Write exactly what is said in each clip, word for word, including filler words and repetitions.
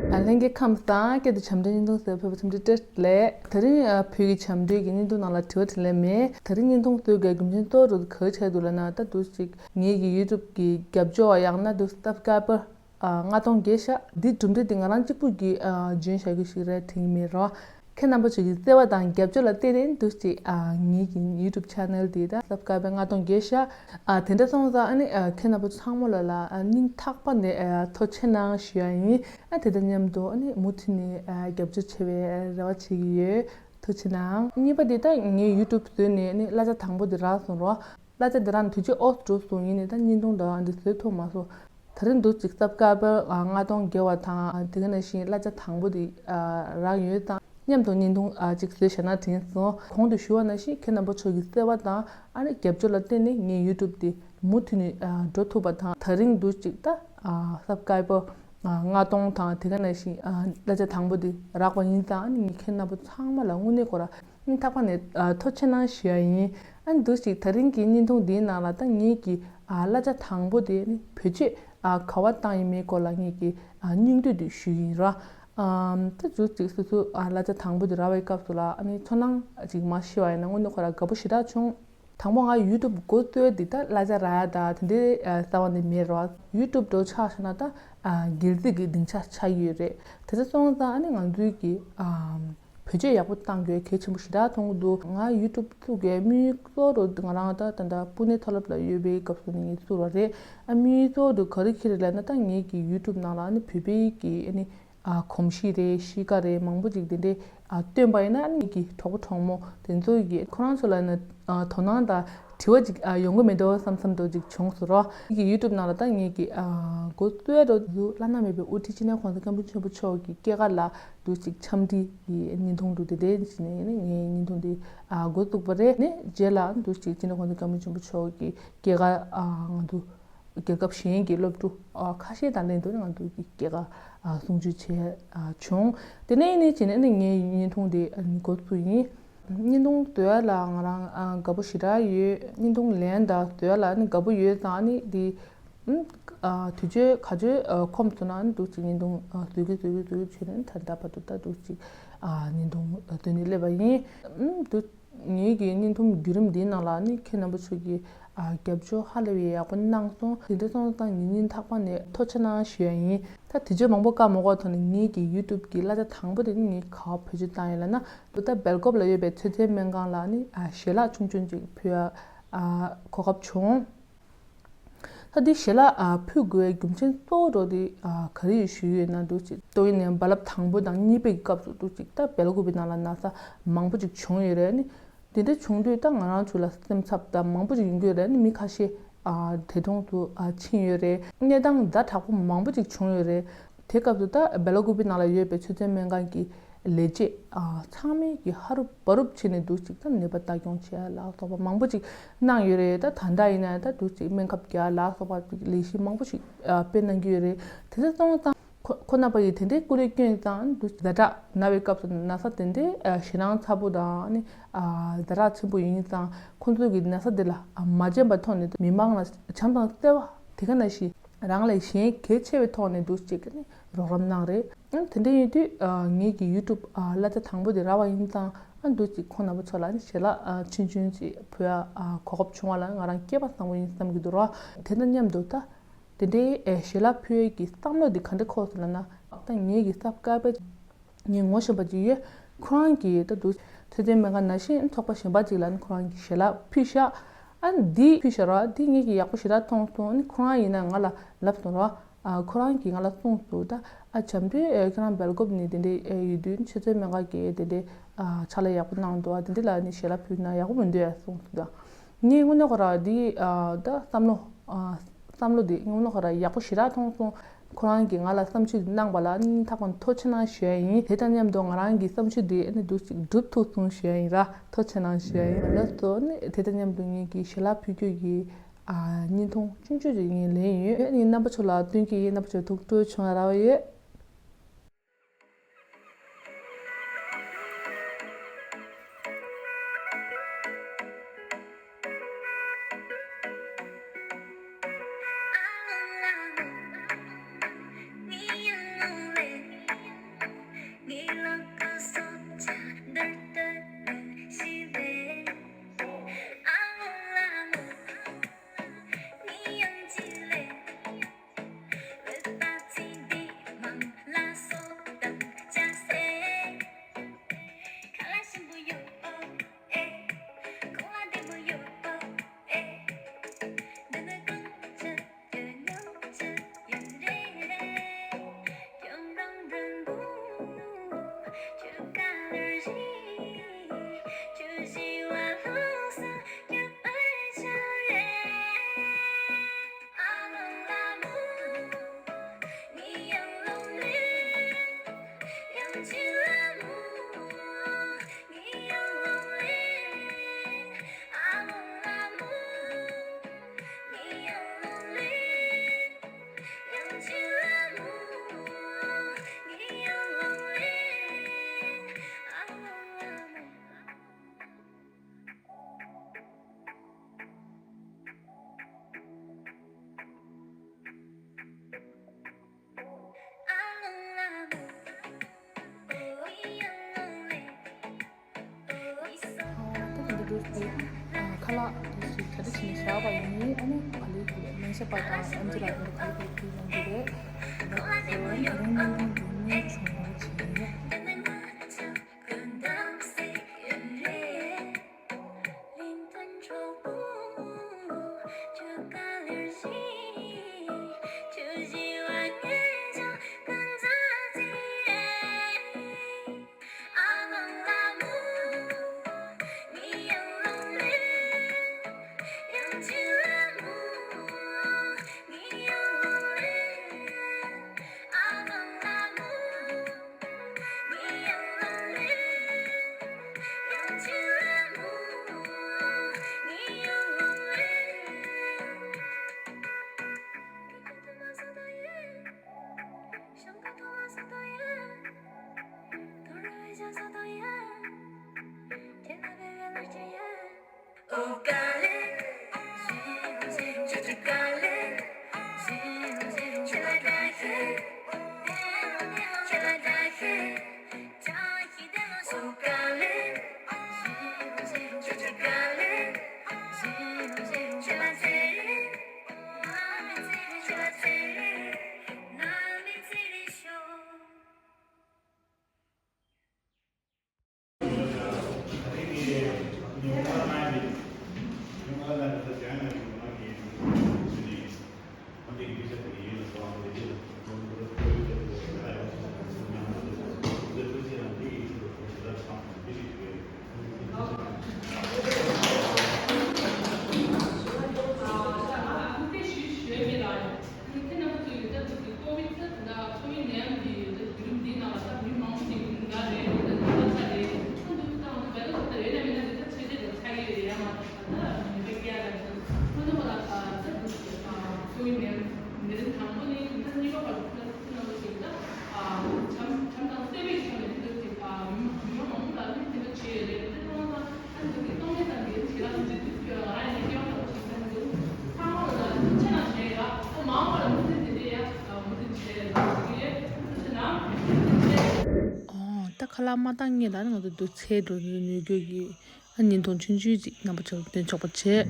ལྷན་རྒྱས་ཁམས་བཟང་། སྐད་དུ་བྱམས་སྒྲོལ་བརྙན་ཐུང་ཟེར་བ་ཕེབས་པ་འཚམས་འདྲི་བཀྲ་ཤིས་བདེ་ལེགས། དེ་རིང་ཨ་བོད་ཀྱི་བྱམས་སྒྲོལ་གྱི་བརྙན་ཐུང་ནང་ལ་དྲི་བ་དྲིས་ལན་མེད། དེ་རིང་བརྙན་ཐུང་བཟོ་དགོས་རྒྱུ་མཚན་གཙོ་བོ་ག་རེ་བྱས་འདུག་ལབ་ན། ད་འདུག་ཅིག་ངེད་ཀྱི་ཡུ་ཊུབ་ཀྱི་རྒྱབ་སྐྱོར་བ་ཡང་ན་འདུག་སབ་སི་ཀ་རའི་བར་ཨ་ལྔ་སྟོང་བརྒལ་ཤག་འདི་གྲུབ་འབྲས་དེ་ང་རང་གཅིག་པུ་གིས་ཨ་འཇོན་བཞག་རྒྱུ་ཞིག་རེད་དྲན་གྱི་མེད་རོ། ཁྱེད་རྣམ་པ་ཚོ་གི་བརྩེ་བ་དང་རྒྱབ་སྐྱོར་ལ་བརྟེན་ནས་འདུག་ཅིག་ཨ་ངེད་ཀྱི་ཡུ་ཊུབ་ཆེ་ནལ་དེ་ད་སབ་སི་ཀ་རའི་བར་ལྔ་སྟོང་བརྒལ་ཤག་ཨ་དེ་འདྲ་སོང་ཙང་ཨ་ནི་ཨ་ཁྱེད་རྣམ་པ་ཚོ་ཚང་མ་ལ་ལ་ཨ་སྙིང་ཐག་པ་ནས་ཨ་ཐུགས་རྗེ་གནང་ཞུ་ཡ་ཡིན། ཨ་དེ་དང་མཉམ་དུ་ཨ་ནི་མུ་མཐུད་ནས་ཨ་རྒྱབ་སྐྱོར་བྱེད་པའི་རེ་བ་བྱེད་ཀྱི་ཡོད། ཐུགས་རྗེ་གནང་། གཉིས་པ་དེ་ད་ངས་ཡུ་ཊུབ་བཟོས་ནས་ཨ་ནི་གླ་ཆ་དང་པོ་དེ་རག་སོང་རོ། གླ་ཆ་དེ་རག་ནས་དུས་ཚོད་ཨོ་ཙམ་འགྲོ་སོང་། ཡིན་ནའི་ད་བརྙན་ཐུང་འདྲ་བ་འདི་བཟོས་ཐུབ་མ་སོང་། དེ་རིང་འདུག་ཅིག་སབ་སི་ཀ་རའི་བར་ལྔ་སྟོང་བརྒལ་བ་དང་དེ་ག་ནང་བཞིན་གླ་ཆ་དང་པོ་དེ་རག་ཡོད་ཙང་མཉམ་དུ་བརྙན་ཐུང་ཅིག་བཟོས་བཞག་ན་དྲན་སོང་། གོང་དུ་ཞུ་བ་ནང་བཞིན་ཁྱེད་རྣམ་པ་ཚོ་གི་བརྩེ་བ་དང་ཨ་ནི་རྒྱབ་སྐྱོར་ལ་བརྟེན་ནས་ངའི་ཡུ་ཊུབ་དེ་མུ་མཐུད་ནས་འགྲོ་ཐུབ་པ་དང་། དེ་རིང་འདུག་ཅིག་ད་སབ་སི་ཀ་རའི་བར་ལྔ་སྟོང་དང་དེ་ག་ནང་བཞིན་གླ་ཆ་དང་པོ་དེ་རག་པ་ཡིན་ཙང་ཨ་ནི་ངས་ཁྱེད་རྣམ་པ་ཚང་མ་ལ་དངོས་གནས་ཁོ་ར་སྙིང་ཐག་པ་ནས་ཨ་ཐུགས་རྗེ་གནང་ཞུ་ཡ་ཡིན། ཨ་འདུག་ཅིག་དེ་རིང་གི་བརྙན་ཐུང་འདིའི་ནང་ལ་ད་ངེད་ཀྱི་ཨ་གླ་ཆ་དང་པོ་དེ་ནི་བེད་སྤྱོད་ཨ་ག་པར་བཏང་ཡིན་མིན་སྐོར་ལ་ངེད་ཀྱི་ཨ་སྙིང་བསྡུས་དེ་ཞུ་ཡིན་ར། ཨམ་ད་འདུག་ཅིག་སོ་སོ་ཨ་གླ་ཆ་དང་པོ་དེ་རག་པའི་སྐབས་སུ་ལ་ཨ་ནི་ཚོར་སྣང་ཅིག་མ་ཤེས་པ་ཡིན་ན་དངོས་གནས་ཁོ་ར་དགའ་པོ་ཞེ་དྲག་བྱུང་། དང་པོ་ང་ཡུ་ཊུབ་འགོ་བཙུགས་དེ་ད་གླ་ཆ་རག་ཡ་ད་དེ་འདྲའི་ཨ་རྩ་བ་ནས་མེད་ར། ཡུ་ཊུབ་འགྲོ་ཆགས་སོང་ན་ད་ཨ་སྒེར་རྩིས་ཀྱི་སྡིངས་ཆ་ཆགས་ཀྱི་ཡོད་རེད། དེ་ཚོ་སོང་ཙང་ཨ་ནི་ང་ཚོའི་གི་ཨ་བེད་སྤྱོད་ཡག་པོ་བཏང་དགོས་གལ་ཆེན་པོ་ཞེ་དྲག་མཐོང་གི་འདུག་ང་ཡུ་ཊུབ་བཙུགས་དགོས་དམིགས་ཡུལ་གཙོ་བོ་ང་རང་ད་ད་ལྟ་པུ་ནེ་མཐོ་སློབ་ལ་ཡོད་པའི་སྐབས་སུ་ནས་ངས་བཙུགས་པ་རེད། ཨ་དམིགས་ཡུལ་གཙོ་བོ་ག་རེ་ཁྱེར་ལབ་ན་ད་ངེད་ཀྱི་ཡུ་ཊུབ་ནང་ལ་ཨ་ནི་བོད་པའི་གི་ཨ་ནི་ཨ་གོམས་གཤིས་རེད། གཤིས་ཀ་རེད། མང་པོ་ཅིག་དེ་འདྲའི་ཨ་སྟོན་པ་ཡིན་ན་ཨ་ནི་ངེད་ཀྱི་གྲོགས་པོ་གྲོགས་མོ་དེ་ཚོ་གི་ཁོ་རང་ཚོ་ལ་ནི་ཨ་དོ་སྣང་དང་དྲི་བ་ཅིག་ཨ་ཡོང་གི་མེད་འགྲོ་བསམ་བསམ་འདྲ་ཅིག་བྱུང་སོང་ར། ངེད་ཀྱི་ཡུ་ཊུབ་ནང་ལ་ད་ངེད་ཀྱི་ཨ་འགོ་གཙོ་བོ་འདྲ་བོ་བླ་ན་མེད་པའི་དབུ་ཁྲིད་སྤྱི་ནོར་གོང་ས་སྐྱབས་མགོན་ཆེན་པོ་མཆོག་གི་སྐྱེས་སྐར་ལ་འདུག་ཅིག་འཆམ་འདི་ཡི་བརྙན་ཐུང་འདུག་དེ་དེ་ནས་ནི་ངས་བརྙན་ཐུང་འདི་ཨ་འགོ་བཙུགས་པ་རེད། ནས་རྗེས་ལ་འདུག་ཅིག་སྤྱི་ནོར་གོང་ས་སྐྱབས་མགོན་ཆེན་པོ་མཆོག་གི་སྐྱེས་སྐར་ཨ་ང་ཚོ་རྒྱལ་ཁབ་གཞན་གྱི་སློབ་ཕྲུག་ཨ་ཁ་ཤས་དང་ལྷན་དུ་ནི་ང་ཚོ་གི་སྐྱེས་སྐར་ཨ་གསུང་ཆོས་བྱས་ཨ་བྱུང་། དེ་ནས་ནི་བྱས་ནས་ནི་ངའི་བརྙན་ཐུང་དེ་ཨ་ནི་འགོ་བཙུགས་ཡིན། བརྙན་ཐུང་བཟོ་ཡ་ལ་ང་རང་ཨ་དགའ་པོ་ཞེ་དྲག་ཡོད། བརྙན་ཐུང་ལེན་དང་བཟོ་ཡ་ལ་ནི་དགའ་པོ་ཡོད་ཙང་ནི་དེ་ཨ་དུས་ཚོད་ག་ཚོད་ཨ་ཁོམ་སོང་ན་ནི་འདུག་ཅིག་བརྙན་ཐུང་ཨ་བཟོ་གི་བཟོ་གི་བཟོ་གི་བྱས་ནས་ད་ལྟ་བར་དུ་ད་འདུག་ཅིག་ཨ་བརྙན་ཐུང་ཨ་བཟོས་ནས་སླེབས་པ་ཡིན། ཨ་འདུག་ངེད་ཀྱི་བརྙན་ཐུང་བརྒྱུད་རིམ་འདིའི་ནང་ལ་ནི་ཁྱེད་རྣམ་པ་ཚོ་གིས་ཨ་རྒྱབ་སྐྱོར་ཧ་ལས་པའི་ཡག་པོ་གནང་སོང་། དེ་འདྲ་སོང་ཙང་ངས་སྙིང་ཐག་པ་ནས་ཐུགས་རྗེ་གནང་ཞུ་ཡ་ཡིན། ད་དུས་ཚོད་མང་པོ་བཀག་མ་དགོས་ཐོག་ནས་ངེད་ཀྱི་ཡུ་ཊུབ་ཀྱི་གླ་ཆ་དང་པོ་དེ་ནི་ངས་ག་པར་བེད་སྤྱོད་བཏང་ཡོད་ལབ་ན། ད་སྦེལ་ཀོབ་ལ་ཡོད་པའི་ཚེ་བཙན་སྨན་ཁང་ལ་ནི་ཨ་ཞལ་ལག་ཆུང་ཆུང་ཅིག་ཕུལ་ཡ་ཨ་གོ་སྐབས་བྱུང་། ད་འདི་ཞལ་ལག་ཨ་ཕུལ་དགོས་རྒྱུ་མཚན་གཙོ་བོ་འདྲ་བོ་དེ་ཨ་ག་རེ་ཞུས་ཡོད་ན་འདུག་ཅིག་ཏོག་དབྱིབས་ནད་ཡམས་རླབས་དང་པོ་དང་གཉིས་པའི་སྐབས་སུ་འདུག་ཅིག་ད་སྦེལ་ཀོབ་པའི་ནང་ལ་ན་ཚ་མང་པོ་ཅིག་བྱུང་ཡོད་རེད། ནི་དེ་འདྲ་བྱུང་དུས་ད་ང་རང་ཚོ་ལ་སེམས་འཚབ་དང་མང་པོ་ཅིག་ཡོང་གི་ཡོད་རེད། ནི་མི་ཁ་ཤས་ཨ་འདས་གྲོངས་སུ་ཨ་ཕྱིན་ཡོད་རེད། གནས་སྟངས་ཛ་དྲག་པོ་མང་པོ་ཅིག་བྱུང་ཡོད་རེད། དེ་སྐབས་སུ་ད་སྦེལ་ཀོབ་པའི་ནང་ལ་ཡོད་པའི་ཆུ་ཚན་སྨན་ཁང་གི་ལས་བྱེད་ཨ་ཚང་མས་ཀྱི་ཧ་རུབ་བ་རུབ་བྱས་ནས་འདུག་ཅིག་ད་ནད་པ་ལྟ་སྐྱོང་བྱེད་ཡ་ལ་སོགས་པ་མང་པོ་ཅིག་གནང་ཡོད་རེད། ད་ད་ལྟ་ཡིན་ན་ད་འདུག་ཅིག་སྨན་ཁབ་རྒྱག་ཡ་ལ་སོགས་པ་ཅིག་ལས་གཞི་མང་པོ་ཞིག་ཨ་སྤེལ་གནང་གི་ཡོད་རེད། དེ་ཚོ་སོང་ཙང་ཁོ་ཁོ་རྣམ་པ་ཡིས་དེ་འདྲའི་ཀུ་རེ་བསྐྱོན་ཙང་འདུག་ཛ་དྲག་ན་བའི་སྐབས་སུ་ན་ཚ་དེ་འདྲའི་ཨ་ཞེད་སྣང་ཚ་པོ་དང་ནི་ཨ་ཛ་དྲག་ཆེན་པོ་ཡིན་ཙང་ཁོང་ཚོ་གི་ན་ཚ་དེ་ལ་ཨ་མ་འཇོན་པ་ཐོག་ནས་མི་མང་ལ་བྱམས་དང་བརྩེ་བ་དེ་ག་ནང་བཞིན། རང་ལས་གཞན་གལ་ཆེ་བའི་ཐོག་ནས་འདུག་ཅིག་ནི་རོགས་རམ་གནང་རེད། ཨ་དེ་འདྲ་ཡིན་དུས་ཨ་ངེད་ཀྱི་ཡུ་ཊུབ་ཨ་གླ་ཆ་དང་པོ་དེ་རག་པ་ཡིན་ཙང་ཨ་འདུག་ཅིག་ཁོང་རྣམ་པ་ཚོ་ལ་ནི་ཞལ་ལག་ཨ་ཆུང་ཆུང་ཅིག་ཕུལ་ཡ་ཨ་གོ་སྐབས་བྱུང་བ་ལ་ང་རང་སྐལ་པ་བཟང་པོ་ཡིན་བསམ་གྱི་འདུག་ར། དེ་དང་མཉམ་དུ་ད་དེ་འདྲའི་ཨེ་ཞལ་ལག་ཕུལ་ཡས་ཀྱི་བསམ་བློ་འདི་ག་འདྲ་འཁོར་སོང་ལབ་ན། ད་ངེད་ཀྱི་སབ་སི་ཀ་རའི་བར་ངས་ངོ་ཤེས་པ་ཅིག་ཡོད། ཁོ་རང་གིས་ད་དུང་ཚེ་བཙན་སྨན་ཁང་ནང་བཞིན་ཚོགས་པ་གཞན་པ་ཅིག་ལ་ནི་ཁོ་རང་གིས་ཞལ་ལག་ཕུལ་ཤག་ཨ་འདི་ཕུལ་ཤག་ར། འདི་ངེད་ཀྱིས་ཡག་པོ་ཞེ་དྲག་མཐོང་སོང་། ཨ་ནི་ཁོ་རང་ཡིན་ན་ང་ལ་ལབ་སོང་ར། ཨ་ཁོ་རང་གིས་ང་ལ་གསུངས་སོང་། ད་ཨ་བྱམས་སྒྲོལ་ཨེ་ཁྱེད་རང་སྦེལ་ཀོབ་ནས་དེ་འདྲའི་ཨེ་ཡོད་དུས་ཚེ་བཙན་སྨན་ཁང་གིས་དེ་འདྲའི་ཨ་ཕྱག་ལས་ཡག་པོ་གནང་འདུག་ཨ་དེ་འདྲ་ལ་ནི་ཞལ་ལག་ཕུལ་ན་ཡག་པོ་མི་འདུག་ཨ་གསུངས་སོང་། ད་ངས་དངོས་གནས་ཁོ་རང་འདི་ཨ་ད་བསམ་བློ་ཨ་བསམ་བློ་འདི་དངོས་གནས་ཁོ་རང་ཡག་པོ་ཞེ་དྲག་མཐོང་སོང་། ཁོ་རང་གིས་ང་ལ་བསམ་ཚུལ་གནང་པ་ལ་སྙིང་ཐག་པ་ནས་ཐུགས་རྗེ་གནང་ཞུ་ཡ་ཡིན། དེ་དང་མཉམ་དུ་ང་རང་གི་བསམ་ཚུལ་འདི་ཨ་ནི་འདུག་ཅིག་འགྲུབ་ཐུབ་སོང་ཞུ་ཡ་ཡིན་ར། ཐུགས་རྗེ་གནང་ཞུ་ཡ་ཡིན། ལགས་སོ། ཨ་ནི་དེ་དང་མཉམ་དུ་ངེད་ཀྱི་ཞལ་ལག་ཕུལ་རྒྱུ་གི་ཨ་བརྙན་ཐུང་ཆུང་ཆུང་ཅིག་ངས་ལེན་ཡོད། ཨ་ནི་རྣམ་པ་ཚོ་ལ་སྟོན་གྱི་ཡིན། རྣམ་པ་ཚོས་ཐུགས་སྤྲོ་བྱུང་བ་རེ་བ་ཡོད། ཁ་ལག་དེ་ཞིག་ག་རེ་བྱས་ནས་བཞག་པ་ཡིན། ཨ་ནི་ག་ལེ་ག་ལེ་མན་ཤ་པ་དང་ཨེམ་ཆི་ལགས་དེ་ག་ལེ་ག་ལེ་ཡོང་གི་རེད། ད་ད་རིང་བརྙན་ཐུང་འདི་ནས་བྱུང་བ་བྱས། ཨོ། ད་ཁ་ལག་མ་བཏང་སྔོན་ལ་ང་ཚོ་འདུག་ཚེ་འགྲོ་ནུས་རྒྱུ་གི་ཨ་ཉིན་ཐོང་ཆུང་ཆུང་ཅིག་རྣམ་པ་ཚོར་སྟོན་ཆོག་པ་བྱེད།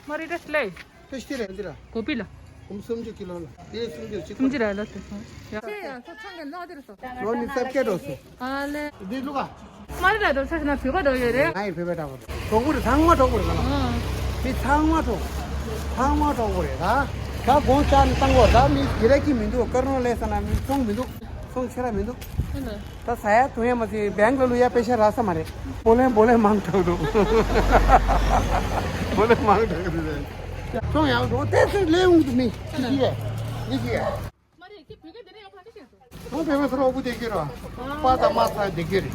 མ་རེད་ལེ། ཏེ་ཤི་རེ་འདི་ར། གོ་པི་ལ། ཀུམ་སུམ་ཅུ་ཀི་ལོ་ལ། ཏེ་སུམ་ཅུ་ཅིག་སུམ་ཅུ་ར་ལ་ཏེ་སོང་། ཡ། ཅེ་ཡ་ཚོ་ཚང་གི་ནོ་དེར་སོ། ལོ་ནི་སྟབས་སྐྱེ་འགྲོ་སོ། ཨ་ལེ། འདི་ལུག་ཨ། མ་རེད་ལ་རོ་ཚ་ན་བོད་པ་འགྲོ་ཡོད་རེད། ང་ཡི་བོད་པའི་འདྲ་པོ་འགྲོ་གི་རེད། ཚང་མ་འགྲོ་གི་རེད་ལ། ཨ། མི་ཚང་མ་འགྲོ། ཚང་མ་འགྲོ་གི་རེད་ད། ད་དགོང་ཅག་ནི་བཏང་གོ་ད་མི་དེ་རེད་ཀྱི་མི་འདུག་ཀར་ནོ་ལས་ས་ན་མི་ཚོང་མི་འདུག་ཚོང་ཆེ་ར་མི་འདུག་ཨ་ལེ། ད་ས་ཡ་དུང་ཡ་མ་ཚི་བེང་ལ་ལུ་ཡ་པེ་ཤ་ར་ས་མ་རེད། པོ་ལེན་པོ་ལེན་མང་དྲགས་འདུག་པོ་ལེན་མང་དྲགས་འདུག་ཚོང་ཡང་འགྲོ་ཏེ་ཚེ་ལེ་འུང་དུ་མི་མི་ཤི་ཡ་མི་ཤི་ཡ། མ་རེད་ཁྱེད་བོད་སྐད་དེ་རེད་ཡོང་ག་ཤེས་སོང་། ཁོང་བོད་པ་ཚོར་ཨོ་བུ་དེ་གི་ར་པ་དང་མ་ཚ་དེ་གི་རེད།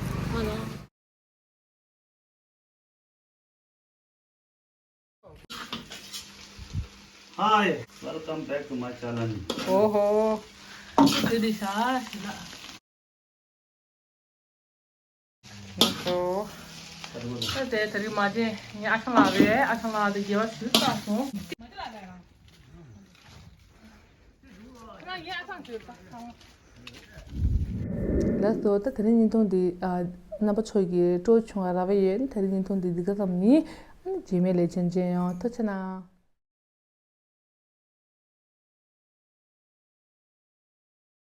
Hi, welcome back to my channel. ཨོ་ཧོ། དེ་དེ་ཤ་ཤི་ལ། ཨོ་ཧོ། ད་དེ་དེ་རིང་མ་བྱས་ངས་ཨ་ཆང་ལགས་རེད། ཨ་ཆང་ལགས་དེ་དགེ་བ་ཞུ་ཚར་སོང་། ལགས་སོ། ད་དེ་རིང་བརྙན་ཐུང་འདི་ཨ་རྣམ་པ་ཚོ་གི་སྤྲོ་བྱུང་བ་རེ་བ་ཡོད། དེ་རིང་བརྙན་ཐུང་འདི་འདི་ག་ཙམ་ཡིན། ཨ་ནི་རྗེས་མའི་ལེ་ཚན་མཇལ་ཡོང་། ཐུགས་རྗེ་གནང་།